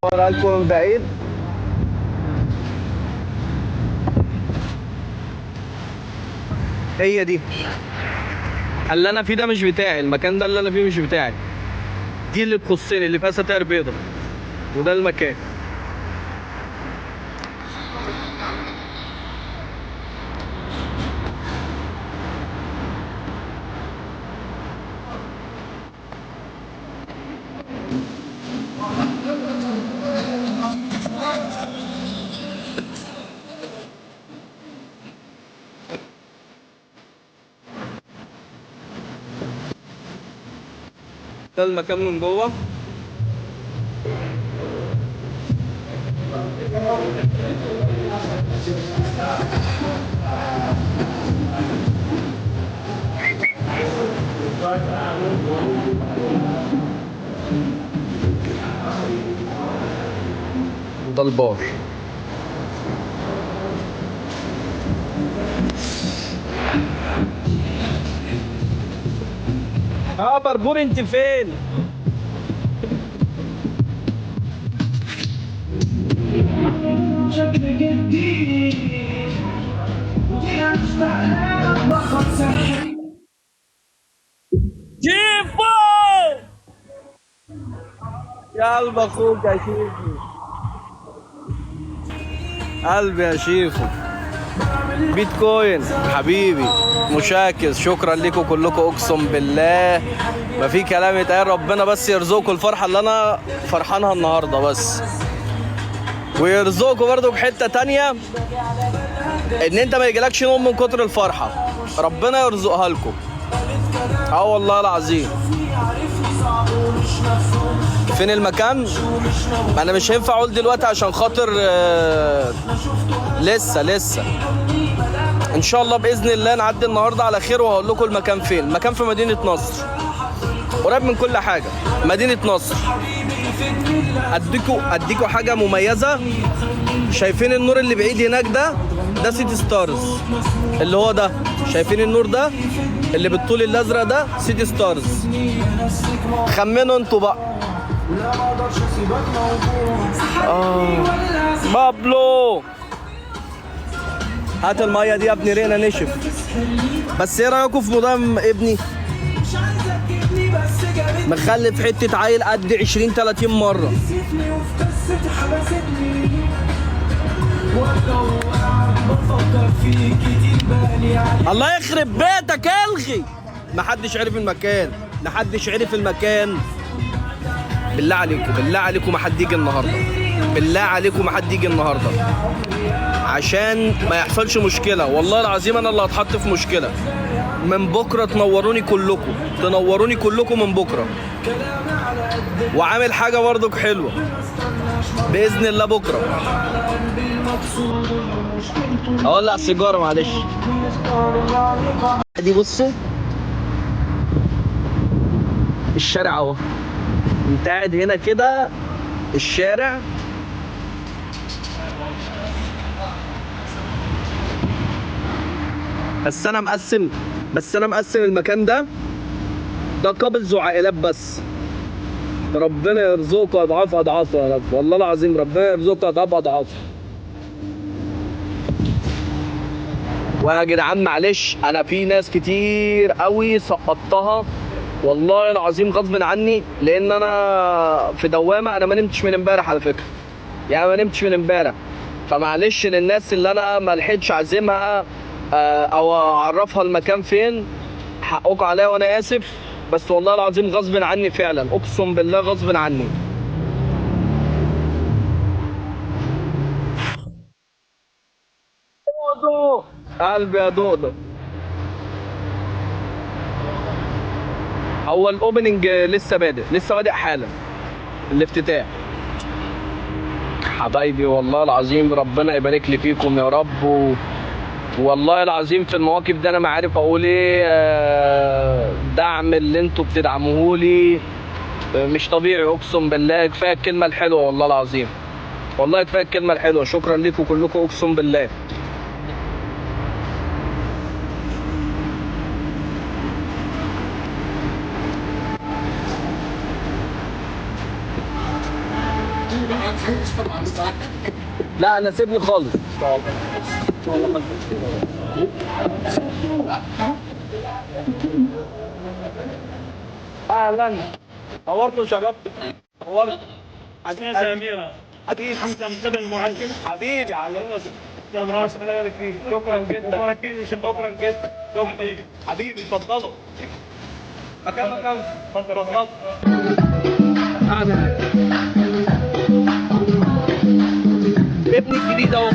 لكم من بعيد. هي دي اللي انا فيه، ده مش بتاعي، المكان ده اللي انا فيه مش بتاعي. دي اللي تخصني، اللي فيها ستاير بيضة، وده المكان. ده المكان من جوه. ده البار. بربور انت فين؟ شكل جديد شيفو يا قلب اخوك يا شيفو، قلبي يا شيفو. بيتكوين حبيبي مشاكس، شكرا لكم كلكم، اقسم بالله ما في كلام يتقال. ربنا بس يرزقكم الفرحة اللي انا فرحانها النهارده بس، ويرزقكم برضو بحته تانية ان انت ما يجيلكش نوم من كتر الفرحة. ربنا يرزقها لكم. والله العظيم. فين المكان؟ ما انا مش هينفع اقول دلوقتي عشان خاطر لسه ان شاء الله باذن الله نعدي النهارده على خير وهقول لكم المكان فين. المكان في مدينة نصر، قريب من كل حاجة. مدينة نصر. اديكوا حاجة مميزة. شايفين النور اللي بعيد هناك ده؟ ده سيتي ستارز اللي هو ده. شايفين النور ده اللي بالطول الازرق ده؟ سيتي ستارز. خمنوا انتوا بقى. بابلو هات المية دي يا ابني، ريقنا نشف. بس ايه رايكم في مدام ابني؟ مخلف حتة عيل قد 20 30 مرة. الله يخرب بيتك، الغي. محدش عرف المكان، محدش عرف المكان. بالله عليكم، بالله عليكم ما حد يجي النهارده، بالله عليكم ما حد يجي النهارده عشان ما يحصلش مشكلة. والله العظيم انا اللي هتحط في مشكلة. من بكره تنوروني كلكم، تنوروني كلكم من بكره. وعامل حاجة برضك حلوة باذن الله بكره. اولع سيجارة معلش. دي بصوا الشارع اهو، انت قاعد هنا كده الشارع. بس انا مقسم المكان ده، ده couples وعائلات بس. ربنا يرزقكم اضعاف اضعاف يا رب، والله العظيم ربنا يرزقكم اضعاف اضعاف. ويا جدعان معلش، انا في ناس كتير قوي سقطتها والله العظيم غصب عني، لان انا في دوامه. انا ما نمتش من امبارح على فكرة، يعني ما نمتش من امبارح. فمعلش للناس اللي انا ما لحقتش اعزمها او اعرفها المكان فين، حقكم عليا وانا اسف، بس والله العظيم غصب عني فعلا، اقسم بالله غصب عني. دودو قلبي يا دودو. هو ال opening لسه بادئ، لسه بادئ حالا الافتتاح. حبايبي والله العظيم ربنا يبارك لي فيكم يا رب. والله العظيم في المواقف دي انا ما عارف اقول ايه. دعم اللي انتوا بتدعموهولي مش طبيعي اقسم بالله. كفاية الكلمة الحلوة والله العظيم، والله كفاية الكلمة الحلوة. شكرا لكم كلكم اقسم بالله. لا انا سيبني خالص. اهلا، نورتوا وشرفتوا، نورت. يا أميرة حبيبي حبيبي على راسي. شكرا جدا، شكرا جدا، شكرا حبيبي. اتفضلوا مكان مكان، اتفضلوا. ابني الجديد اهو.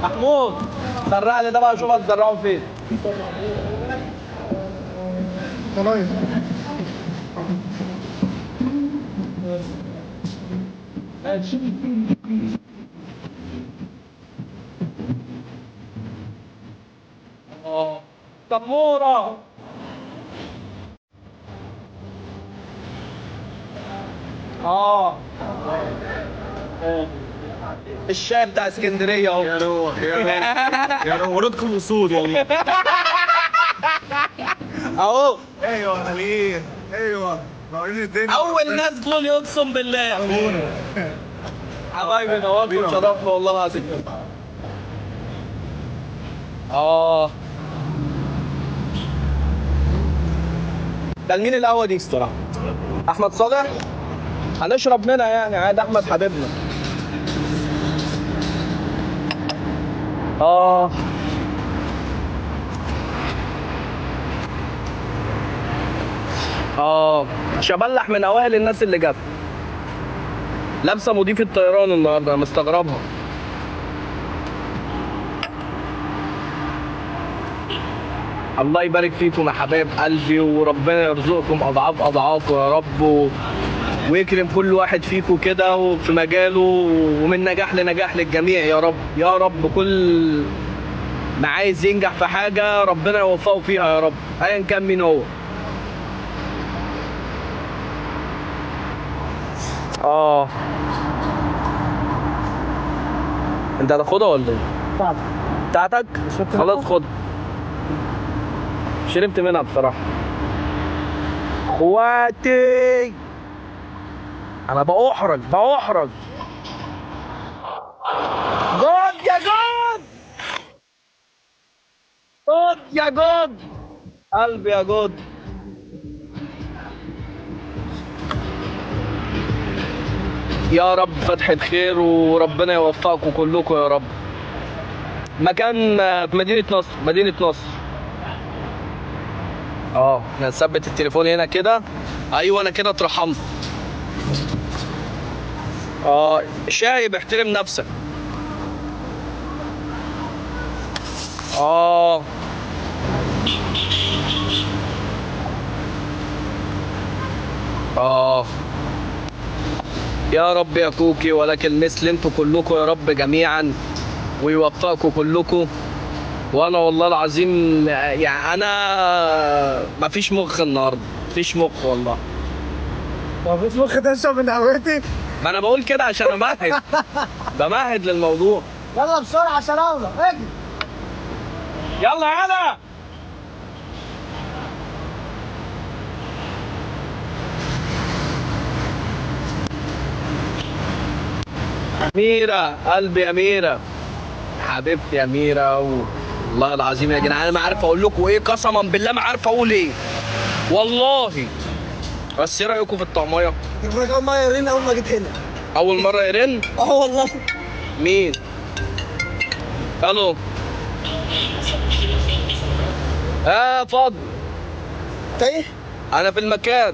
محمود سرع لي ده بقى، شوف هتزرعه فين. ماشي. اه تموره. اه الشاي بتاع اسكندرية اهو. يا روح يا روح يا روح، وردكم اسود والله. اهو. ايوه غاليين، ايوه نورين الدنيا. اول ناس دول اقسم بالله. حبايبي نورتوا وشرفنا والله العظيم. اه ده لمين القهوة دي الصراحة؟ احمد صالح؟ هنشرب منها يعني عادي، احمد حبيبنا. اه اه شبلح من اوائل الناس اللي جت. لابسه مضيف الطيران النهارده، انا مستغربها. الله يبارك فيكم يا حبايب قلبي، وربنا يرزقكم اضعاف اضعاف يا رب، ويكرم كل واحد فيكم كده وفي مجاله، ومن نجاح لنجاح للجميع يا رب يا رب. كل ما عايز ينجح في حاجة ربنا يوفقه فيها يا رب، ايا كان مين هو. اه انت هتاخدها ولا ايه؟ بتاعتك. بتاعتك؟ خلاص خد. شربت منها بصراحة. اخواتي انا بأحرج بأحرج. جود يا جود، جود يا جود، قلبي يا جود. يا رب فتحة خير، وربنا يوفقكم كلكم يا رب. مكان في مدينة نصر، مدينة نصر. اه نثبت التليفون هنا كده. ايوه انا كده اترحمت. اه شايب احترم نفسك. اه اه يا رب يا كوكي، ولكن مثل انتوا كلكم يا رب جميعا، ويوفقكم كلكم. وانا والله العظيم يعني انا مفيش مخ النهارده، مفيش مخ والله. مفيش مخ تشرب من قهوتي؟ ما انا بقول كده عشان امهد، بمهد للموضوع. يلا بسرعة عشان اولى، اجري. يلا يلا. أميرة، قلبي يا أميرة، حبيبتي يا أميرة. والله العظيم يا جدعان أنا ما عارف أقول لكم إيه، قسما بالله ما عارف أقول إيه والله. بس إيه رأيكم في الطعمية؟ أول مرة يرن أول ما جيت هنا. أول مرة يرن؟ أه والله. مين؟ ألو. فاضل. أنت إيه؟ أنا في المكان.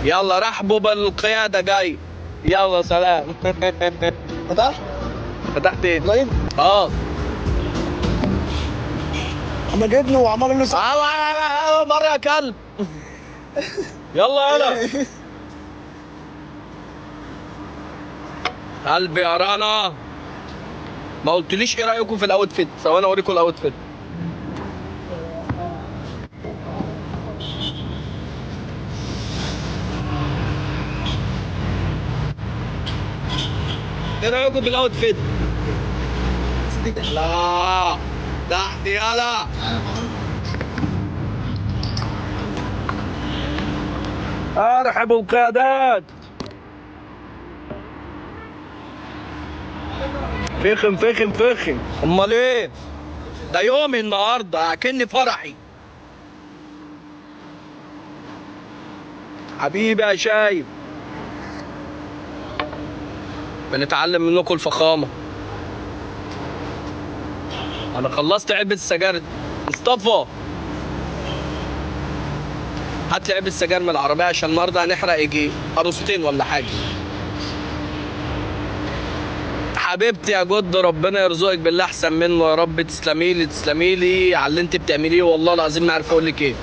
يلا رحبوا بالقيادة جاي. يلا سلام. فتحت؟ فتحت ايه؟ live؟ اه. انا جبنه وعمال له اه مرة يا كلب. يلا يلا. قلبي يا رنا. ما قلتليش ايه رأيكم في ال outfit؟ ثواني اوريكم ال outfit. ايه رايكم بال outfit؟ لا تحت يلا. ارحبوا القيادات. فخم فخم فخم. امال ايه؟ ده يومي النهارده، اكني فرحي. حبيبي يا شايب، بنتعلم منكم الفخامة. انا خلصت علبة السجاير. مصطفى هات لي علبة السجاير من العربية عشان النهارده هنحرق يجي قروستين ولا حاجة. حبيبتي يا جد، ربنا يرزقك بالله احسن منه يا رب. تسلمي لي تسلمي لي على اللي انت بتعمليه، والله العظيم ما عارف اقول لك ايه.